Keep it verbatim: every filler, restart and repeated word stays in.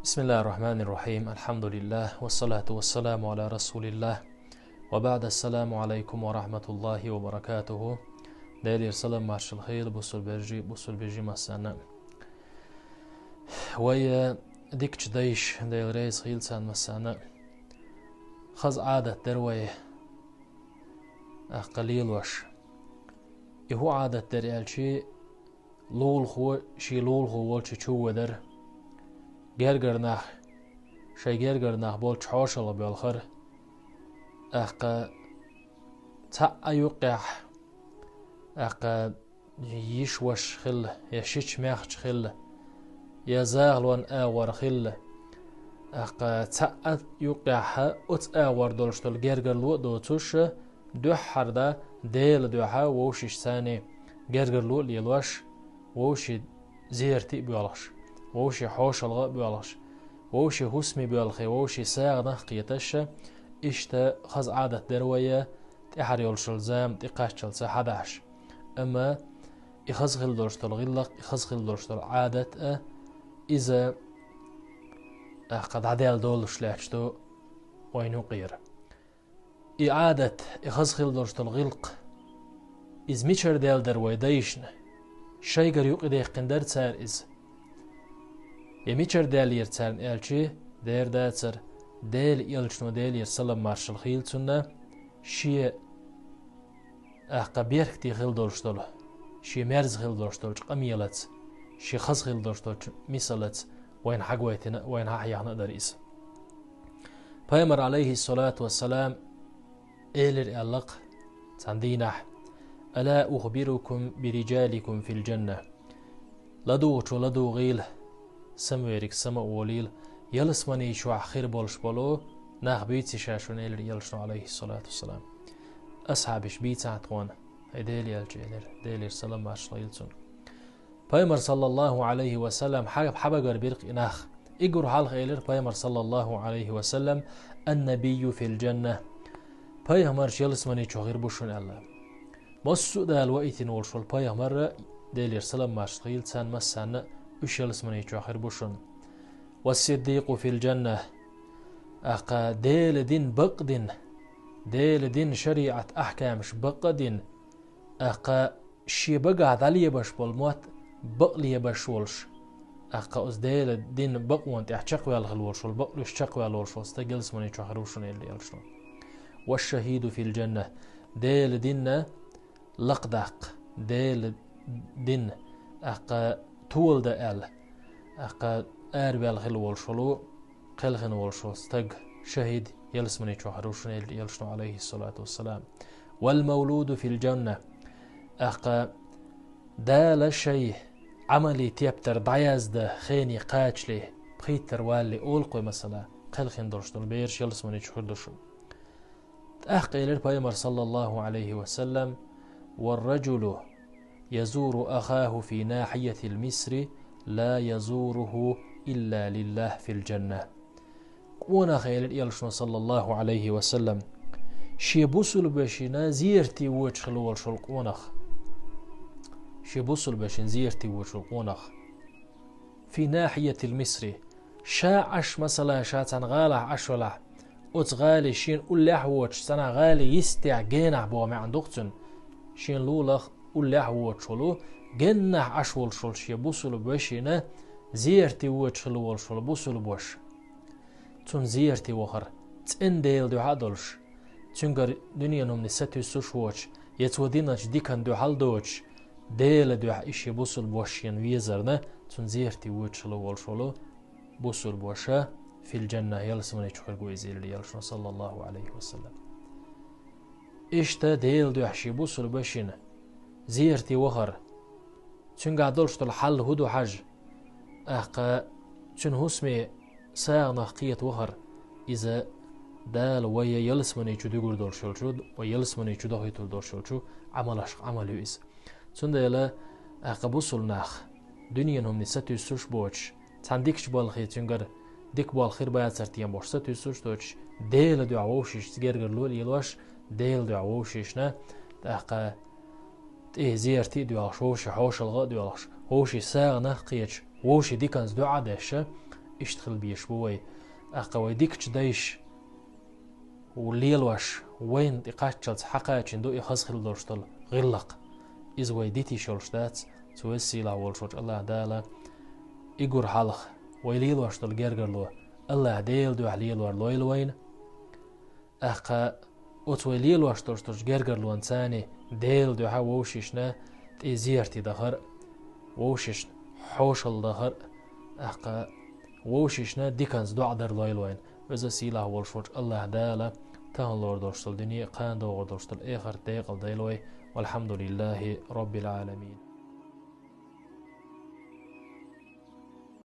بسم الله الرحمن الرحيم. الحمد لله، والصلاة والسلام على رسول الله. وبعد، السلام عليكم ورحمة الله وبركاته. Делера салам-маршалла хийла, бусалба вежарий, бусалба йижарий массанна. Вай, э, дикача дайша, Дела реза хийла царна массанна, хаза Ӏадат дара вай, тӀаккха, лелош. И хӀун Ӏадат дара аьлча, лулахо ший лулахо волча чу водар, гергара нах шоай гергара нах болча хьошалгӀа боьлхар, тӀаккха, цхьа а юкъехь, тӀаккха, йиша-ваша хилла, я шича-маьхча хилла, я захалон агӀор хилла, тӀаккха, цхьа а юкъехь оцу агӀор долуш долу гергарло а доцуш, дуьххьара Делан дуьхьа вовшашца гергарло а лелош, вовшийн зерат а боьлхуш, вовшийн хьошалгӀа а боьлхуш, вовшийн хӀусаме боьлхий, вовшийн сагӀанах а кхеташ, иштта хаза Ӏадат дара вай, тӀаьхьара йолуш йолу зама тӀекхаччалца хьадахьаш. Амма и хаза хилла долуш долу гӀиллакх, и хаза хилла долуш долу Ӏадат а, иза, тӀаккха, дӀадаьлла долуш лаьтташ ду вайна юкъера. И Ӏадат, и хаза хилла долуш долу гӀиллакх, иза мичара даьлла дара вай дайшна? Шайгара юкъадаьккхина дара цара иза? Я мичара даьллера царна аьлча, дера дацара, Делан элчано, Делера салам-маршалла хийла цунна, шен, тӀаккха, беркате хилла долуш долу, шен мерза хилла долуш долчу къамелаца, шен хаза хилла долуш долчу мисалаца вайна хьагойтина а, вайна хьахьехна а дара иза. Пайхамар, Ӏалайхиссалату вассалам, элира аьлла-кх цхьана дийнахь: «Ала ухбирукум би риджаликум фил джанна?» ЛадугӀучо ладугӀийла, самаверг сама а волийла, ялсамани чохь хир болуш болу нах буьйций ша шуна, элира элчано, Ӏалайхиссалату вассалам. Асхьабаш: «Бийцахьа тхуна, хӀай Делан элча», — элира, Делера салам-маршалла хийла цунна. Пайхамар, саллаллаху Ӏалайхи ва саллам, хьа-, хьабагар бира-кх и нах. И гур хьалха элира Пайхамар, саллаллаху Ӏалайхи ва саллам: «Ан-набийю фил джанна». Пайхамарш ялсамани чу хир бу шуна аьлла. Массо а Дала ваийтина волуш волу пайхамар, Делера салам-маршалла хийла царна массарна, уьш ялсамани чу хир бу шуна. «Вас-сиддикъу фил джанна». ТӀаккха Делан дин бакъ а дина, Делан дин шариӀат ахькамаш бакъ а дина, тӀаккха шен багахь дӀалебаш болу мотт бакъ лебаш волуш, тӀаккха оцу Делан дин бакъонан тӀехь чекхваьлла хила волуш волу, бакъ луьйш чекхваьлла волуш волу стаг ялсамани чохь хир ву шуна, элира элчано. «Ва-шшахӀиду фил джанна». Делан динна лакхадаккха, Делан дин, тӀаккха, толадан аьлла, тӀаккха, араваьлла хила волуш волу, кхелхина волуш волу стаг, шахӀид, ялсамани чохь хир ву шуна, элира элчано, Ӏалайхиссалату вассалам. «Вал-мавлуду фил джанна». ТӀаккха, Дала шайн Ӏамале тептар дӀаяздан хене кхачале, пхийттара валале олу-кх вай, масала, кхелхина долуш долу бераш ялсамани чу хир ду шуна. ТӀаккха элира Пайхамар, саллаллаху Ӏалайхи ва саллам: «Вар-раджулу язуру ахаху фи нахьиятил мисри ла язуруху илла лиллахӀ фил джанна». Къонах, элира элчано, саллаллаху Ӏалайхи ва саллам, шен бусулба вешина зерате воьдуш хила волуш волу къонах. Шен бусулба вешина зерате воьдуш волу къонах. Фи нахьиятил мисри. Ша Ӏаш, масала, ша цхьана гӀалахь Ӏаш велахь, оцу гӀали шена уллехь а воцуш, цхьана гӀали йистехь, генахь боху маьӀна ду-кх цуьнан. Шена лулахь уллехь а воцуш волу, геннахь Ӏаш волуш волу шен бусулба вешина зерате воьдуш хила волуш волу бусулба ваша. Цунна зерате вахар, цӀена Делан дуьхьа а долуш, цуьнгара дуьненан хӀуманаш сатуьйсуш воцуш, я цо диначу диканна дуьхьал доцуш, Делан дуьхьа и шен бусулба ваша шена везарна, цунна зерате воьдуш хила волуш волу бусулба ваша фил джанна, ялсамани чу хир ву иза, элира элчано, саллаллаху Ӏалайхи ва саллам. Иштта Делан дуьхьа шен бусулба вешина зерате вахар, цуьнгахь долуш долу хьал хӀун ду хьажа, тӀаккха цуьнан хӀусаме сагӀанах кхета вахар, иза Дала вай ялсамани чу дуьгур долуш йолчу, вай ялсамани чу дохуьйтур долуш йолчу Ӏамалашка Ӏамал ю иза. Цундела, тӀаккха бусулба нах, дуьненан хӀуманаш сатуьйсуш боцуш, цхьана дикачу балхе цуьнгара дика болх хир бацара тема бохуш сатуьйсуш доцуш, Делан дуьхьа вовшашца гергарло а лелош, Делан дуьхьа вовшашна, тӀаккха, тӀе зерате а доьлхуш, вовшийн хьошалгӀа а доьлхуш, вовшийн сагӀанах а кхеташ, вовшийн диканца доӀа а деш, иштта хила безаш бу вай. ТӀаккха вай дикача дайша лелош, вайна тӀе кхаччалца хьакхачийна ду и хаза хила долуш долу гӀиллакх. Иза вай дита йиш йолуш дац, цу веза сийлахь волуш волчу АллахӀ Дала и гур хьалха вай лелош долу гергарло АллахӀ Делан дуьхьа лелор лойла вайна. ТӀаккха оцу вай лелош долуш долчу гергарлонца Делан дуьхьа вовшашна тӀе зерти дахар а, вовшашна хьошалла дахар а, тӀаккха вовшашна диканца доӀа дар лойла вайна. Веза сийлахь волуш волчу АллахӀ Дала тахана лоруш долуш долу дуьне а, кхана догӀур долуш долу эхарт декъала дойла вай. Валхьамдулиллахи Роббил Ӏаламин.